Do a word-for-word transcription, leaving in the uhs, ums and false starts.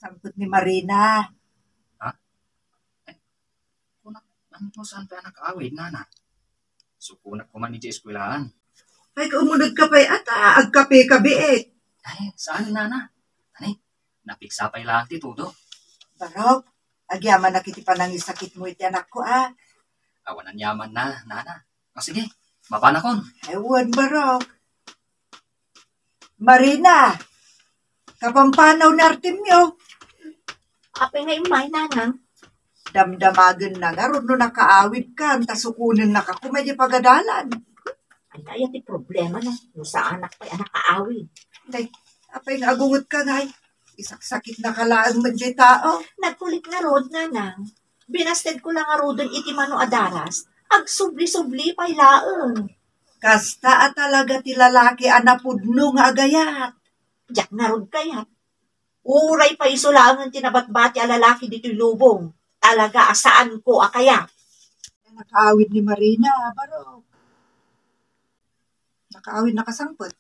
Sangpet ni Marina. Ha? Eh, kunak, ania saan pay a nakaawid, nana? Sukonak koma idiay eskuelaan. Ay, kauneg ka pay ata, agkape ka biit. Ay, saan, nana? Ani, napigsa pay laeng ti todo. Barok, agyamanak iti panangisakitmo iti anakko, a. Awan aniamanna, nana. O, sige, mapanakon. Ay, wen, Barok. Marina, kapampanaw ni Artemio. Apay nga immay, nanang? Damdamagenna ngarud no nakaawidkan, ta sukonennaka koma idiay pagadalan. Ania ti problemana no saanak pay a nakaawid? Ay, apay nga agungetka, ngay? Isaksakitnaka laeng met diay tao. Nagkulik ngarud, nanang. Binastedko la ngaruden iti mano a daras. Agsubli-subli pay laeng. Kasta a talaga ti lalaki a napudno nga agayat. Diak ngarud kayat. Uray pay isu laengen ti nabatbati a lalaki ditoy lubong. Talaga a saanko a kayat. Nakaawid ni Marina, Barok. Nakaawid, nakasangpet.